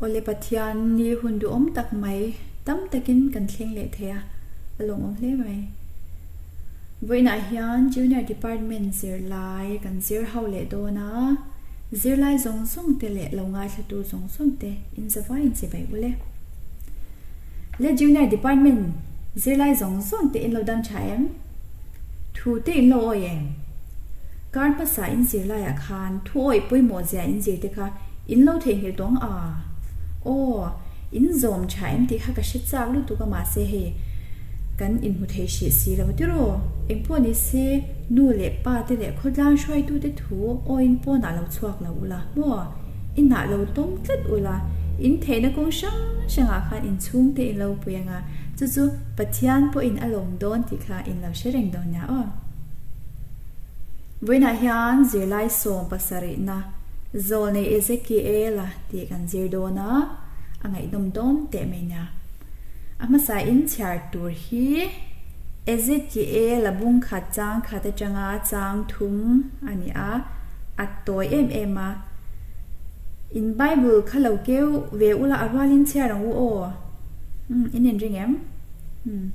Awle Pathian ni hun duhawm tak mai tam takin kan thleng leh thei a, a lawmawm hle mai. Vawiinah hian Junior Department zirlai kan zir ho leh dawn a, zirlai zawng zawng te leh lo ngaithlatu zawng zawng te in zavai in chibai ule. Le Junior Department zirlai zawng zawng te in lo dam tha em? Thu te in lo awi em? Kar hmasa in zirlaiah khan thu awih pawimawh zia in zir te kha in lo theihnghilh tawng a? Aw, in zawm tha em tih kha ka hre chak lutuk a mahse hei kan inhmu thei hrih si lo tiraw? Engpawh ni se nu leh pa te leh khawtlang hruaitute thu awiin pawnah lo chhuak lo ula maw? Inah lo tawm tlat ula, in theihna kawng hrang hrangah khan in chhungte in lo pui anga, chu chu Pathian pawhin a lawm dawn tih kha in lo hre reng dawn nia aw. Vawiinah hian zirlai 70na Zawlnei Ezekiela tih kan zir dawn a, a ngaihnawm dawn teh mai nia. A hmasa in chhiar tur hi Ezekiela bung khat chang khat atanga chang thum a ni a, a tawi em em a. In Bible kha lo keu ve ula a rualin chhiar ang u aw. Umm in inring em? Umm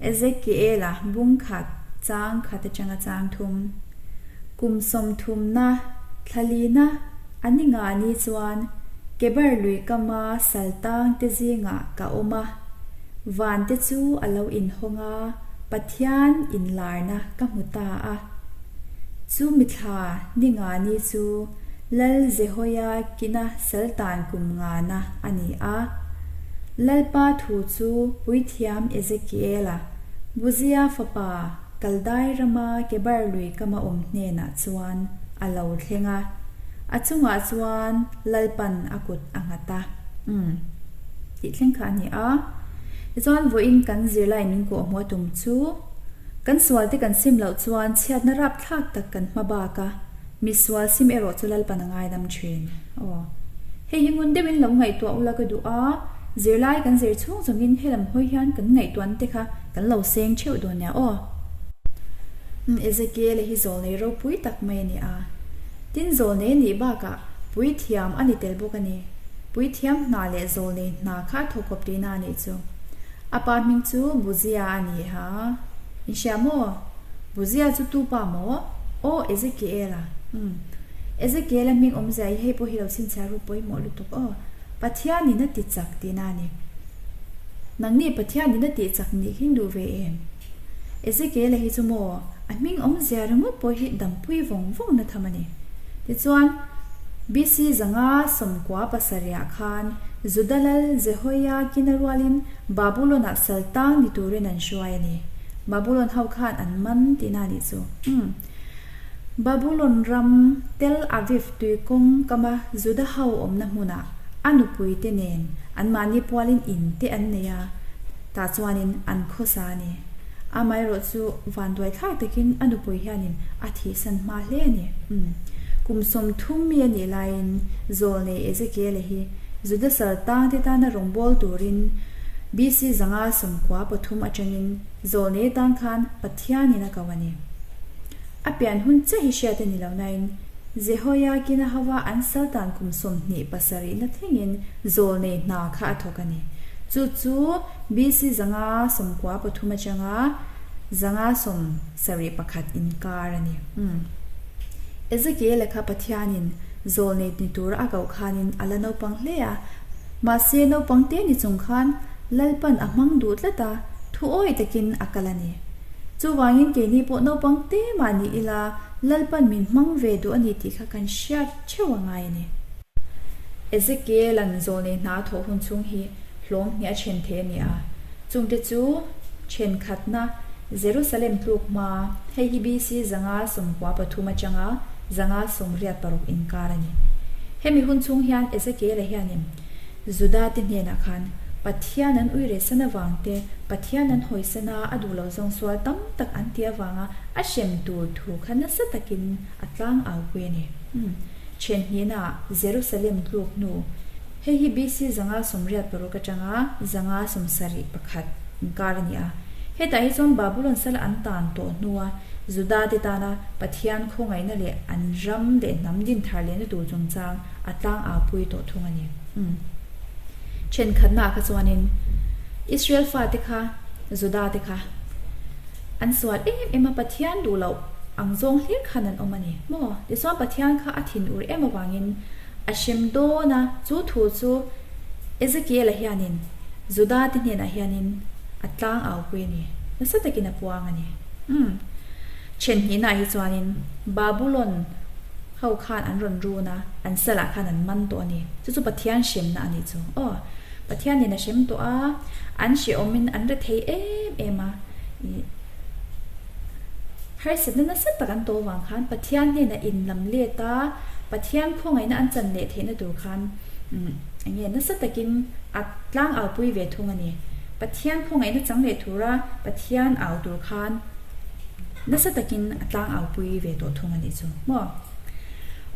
Ezekiela bung khat chang khat atanga chang thum. Kum 30na thlalina a ni nga ni chuan Kebar lui kama saltang te zingah ka awm a, van te chu a lo inhawng a, Pathian inlarna ka hmu ta a. Chu mithla ni nga ni chu Lal Jehoiakina saltan kum ngana a ni a. Lalpa thu chu Puithiam Ezekiela, Buzia fapa Kaldai rama Kebar lui kama awm hnenah chuan a lo thleng a, a chungah chuan Lalpan a kut a nghat a. Umm. Tih thleng kha a ni a. Tichuan vawiin kan zirlai min kawhhmuh a tum chu kan sualte kan sim loh chuan chhiatna rapthlak tak kan hma bak a, misual sim erawh chu Lalpan a ngaidam thin. Aw. Hei hi ngun deuhin lo ngaihtuah ula ka duh a, zirlai kan zir chhung zawngin helam hawi hian kan ngaihtuahna te kha kan lo seng theuh dawn nia aw. Ezekiel hi zawlnei ropui tak mai a ni a. Tin zawlnei a nih bakah puithiam a ni tel bawk a ni. Puithiam hna leh zawlnei hna kha a thawk kawp tihna a nih chu. A pa hming chu Buzia a ni ha. In hria maw? Buzia chu tu pa maw? Aw Ezekiel-a. Umm. Ezekiel-a hming awmzia hi hei pawh hi lo chhinchhiah ru pawimawh lutuk aw. Pathianin a ti chak tihna a ni. Nangni Pathianin a tih chak nih hi duh ve em? Ezekiel-a hi chu maw, a hming awmzia ringawt pawh hi dampui vawng vawng na tham a ni. Tichuan, BC 997 khan Juda lal Jehoiakina rualin Babulon-ah saltang ni turin an hruai a ni. Babulon ho khan an man tihna a nih chu. Umm. Babulon ram Tel Aviv tuikawng kama Juda ho awmna hmunah a nupuite nen anmahni pualin in te an nei a, tah chuanin an khawsa a ni. Amaherawh chu vanduai thlak takin a nupui hianin a thihsan hma hle a ni. Umm. Kum 30 mi a nih laiin Zawlnei Ezekiel-a hi Juda saltangte tana rawngbâwl turin BC 593 atangin Zawlnei atan khan Pathianin a ko a ni. A pian hun chiah hi hriat a ni lo nain Jehoiakina hova an saltan kum 27na thlengin Zawlnei hna kha a thawk a ni. Chu chu BC 593 atanga 571 inkar a ni. Umm. Ezekiel-a kha Pathianin Zawlnei ni tura a koh khanin a la naupang hle a. Mahse naupang te ni chung khan Lalpan a hmang duh tlat a, thu awi takin a kal a ni. Chuvangin keini pawh naupang te mah ni ila Lalpan min hmang ve duh a ni tih kha kan hriat theuh a ngai a ni. Ezekiel-a'n zawlnei hna a thawh hun chhung hi hlawm hnih a then thei a ni a, chungte chu thenkhatna Jerusalem tluk hma, hei hi BC 593 atanga 586 inkar a ni. Hemi hun chhung hian Ezekiel-a hianin Juda te hnenah khan Pathian an ui rehsan avang te, Pathian an hawisan a, a duh loh zawng sual tam tak an tih avanga a hrem tur thu kha nasa takin a tlang au pui a ni. Umm. Then hnihnaah Jerusalem tluk hnu, hei hi BC 586 atanga 571 inkar a ni a. Hetah hi chuan Babulon sal an tan tawh hnua Juda te tana Pathian khawngaihna leh an ram leh hnam dinthar lehna tur chungchang a tlang au pui tawh thung a ni. Umm. Thenkhatnaah kha chuanin Israel fate kha, Juda te kha an sual em em a, Pathian duh loh ang zawng hlir khan an awm a ni maw? Tichuan Pathian kha a thinur em avangin a hrem dawn a, chu thu chu Ezekiel-a hianin Juda te hnenah hianin a tlang aupui a ni, nasa takin a puang a ni. Umm. Thenhnihnaah hi chuanin Babulon ho khan an rawn run a, an salah khan an man tawh a ni. Chu chu Pathian hremna a nih chu. Aw, Pathianin a hrem tawh a, an hrehawmin an re thei em em a, ih, harsatna nasa tak an tawh avang khan Pathian hnenah inlam let a, Pathian khawngaihna an chan leh theihna tur khan, umm, eng nge, nasa takin a tlang aupui ve thung a ni. Pathian khawngaihna chang leh tura Pathian au tur khan, Nasa takin a tlang aupui ve tawh thung a nih chu maw?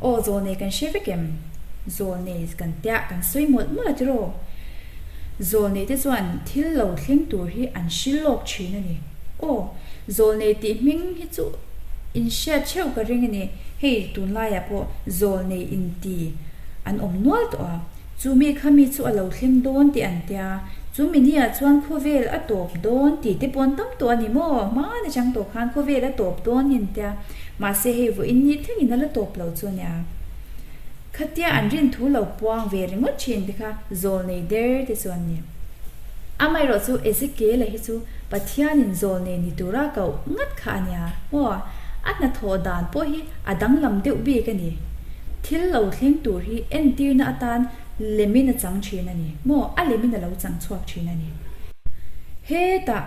Aw zawlnei kan hre vek em? Zawlnei kan tiah kan sawi mawlh mawlh a tiraw? Zawlnei te chuan thil lo thleng tur hi an hrilh lawk thin a ni. Aw, zawlnei tih hming hi chu in hriat theuh ka ring a ni. Hei tunlaiah pawh zawlnei inti an awm nual tawh a. Chu mi kha mi chu a lo thleng dawn tih an tia, chu mi nia chuan khawvel a tawp dawn tih te pawh an tam tawh a ni maw? Hmana chang tawh khan khawvel a tawp dawn hi an tia, mahse hei vawiin ni thlengin a la tawp lo chu a nia. Khatia an rin thu lo puang ve ringawt thin te kha zawlnei der te chu an ni. Amaherawh chu Ezekiel-a hi chu Pathianin zawlnei ni tura koh ngat kha a nia maw? A hnathawh dan pawh hi A danglam deuh bik a ni. Thil lo thleng tur hi entirna atan lemin a chang thin a ni maw? A lemin a lo chang chhuak thin a ni. Hetah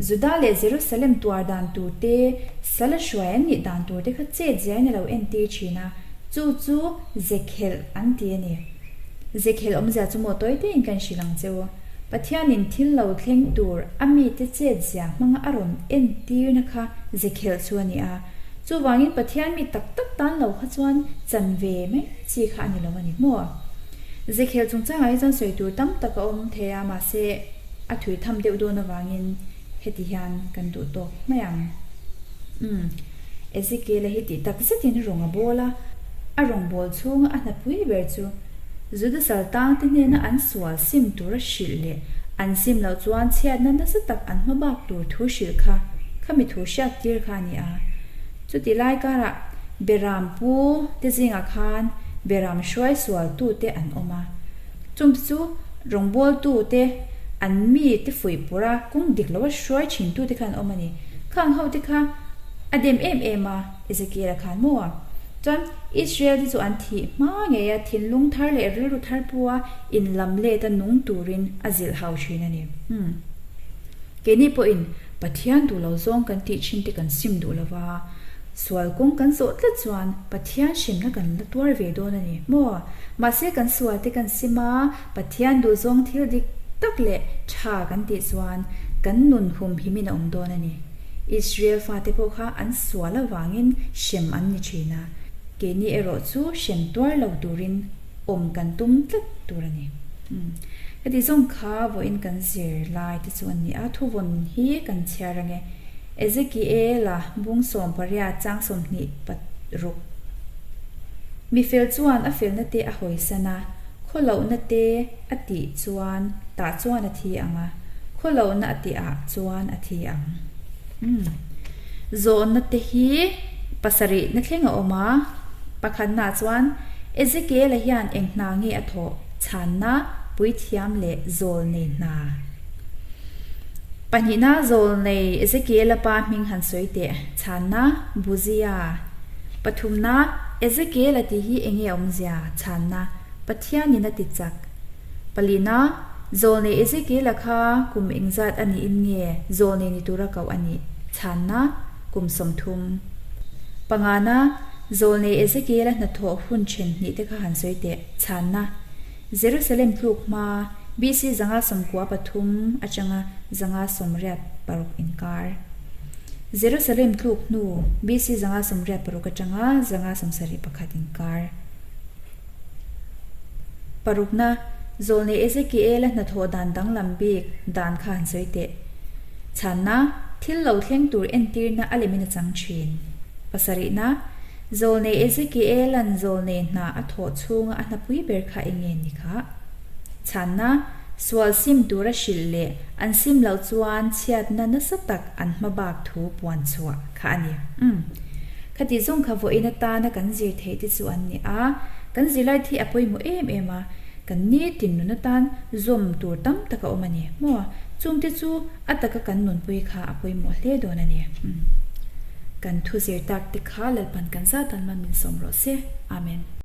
Juda leh Jerusalem tuar dan tur te, sal a hruai an nih dan tur te kha chet ziain a lo entir thin a, chu chu Zekhelh an ti a ni. Zekhelh awmzia chu maw tawi tein kan hrilh ang che u. Pathianin thil lo thleng tur a mite chet zia hmanga a rawn entirna kha Zekhelh chu a ni a. Chuvangin Pathian mi tak tak tan lo kha chuan chan ve mai chi kha a ni lo a ni maw? Zekhel chungchangah hi chuan sawi tur tam tak a awm thei a, mahse a thui tham deuh dawn avangin heti hian kan duh tawk mai ang. Umm, Ezekiel-a hi tih tak zetin rawng a bawl a, a rawng bawl chhunga a hnapui ber chu Juda saltangte hnena an sual sim tura hrilh leh an sim loh chuan chhiatna nasa tak an hma bak tur thu hrilh kha khami thu hriat tir kha a ni a. Chuti lai karah Beram pu te zingah khan Beram hruai sual tu te an awm a. Chungte chu rawngbawltu te an mi te fuih pur a kawng dik loa hruai thin tu te kha an awm a ni. Khang ho te kha a dem em em a. Ezekiel-a khan maw a? Chuan Israel te chu an thih hma ngei a, thinlung thar leh rilru thar pua inlam let a nung turin a zilh hau thin a ni. Umm. Keini pawhin Pathian duh lo zawng kan tih thin te kan sim duh lo va, sual kawng kan zawh tlat chuan Pathian hrimna kan la tuar ve dawn a ni maw? Mahse kan sual te kan sim a, Pathian duh zawng thil dik tak leh tha kan tih chuan kan nun humhimin a awm dawn a ni. Israel fate pawh kha an sual avangin hrem an ni thin a, keini erawh chu hrem tuar lo turin awm kan tum tlat tur a ni. Heti zawng kha vawiin kan zir lai te chu an ni a, thuvawn hi kan chhiar ang e. Ezekiel-a bung 18 chang 26. Mi fel chuan a felna te a hawisan a, khawlohna te a tih chuan tah chuan a thi ang a, khawlohna a tih ah chuan a thi ang. Umm. Zawhna te hi pasarihna thleng a awm a, pakhatna ah chuan Ezekiel-a hian eng hna nge a thawh? Chhanna, Puithiam leh Zawlnei hna. Pahnihna, Zawlnei Ezekiel-a pa hming han sawi teh. Chhanna, Buzia. Pathumna, Ezekiel-a tih hi eng nge a awmzia? Chhanna, Pathianin a ti chak. Palina, Zawlnei Ezekiel-a kha kum engzat a niin nge zawlnei ni tura koh a nih? Chhanna, Kum 30. Pangana, Zawlnei Ezekiel-a hnathawh hun then hnih te kha han sawi teh. Chhanna, Jerusalem tluk hma, BC 593 atanga 586 inkar. Jerusalem tluk hnu, BC 586 atanga 571 inkar. Parukna, Zawlnei Ezekiel-a hnathawh dan danglam bik dan kha han sawi teh. Chhanna, Thil lo thleng tur entirna a lemin a chang thin. Pasarihna, Zawlnei Ezekiel-a'n zawlnei hna a thawh chhunga a hnapui ber kha eng nge ni kha? Chhanna, Sual sim tura hrilh leh an sim loh chuan chhiatna nasa tak an hma bak thu puan chhuah kha a ni. Umm. Khati zawng kha vawiin atana kan zir theih te chu an ni a, kan zirlai thi a pawimawh em em a, kan nitin nun atan zawm tur tam tak a awm a ni. Maw? Chungte chu a taka kan nunpui kha a pawimawh hle dawn a ni. Umm. Kan thu zir tak te kha Lalpan kan zat an man min sawm rawh se. Amen.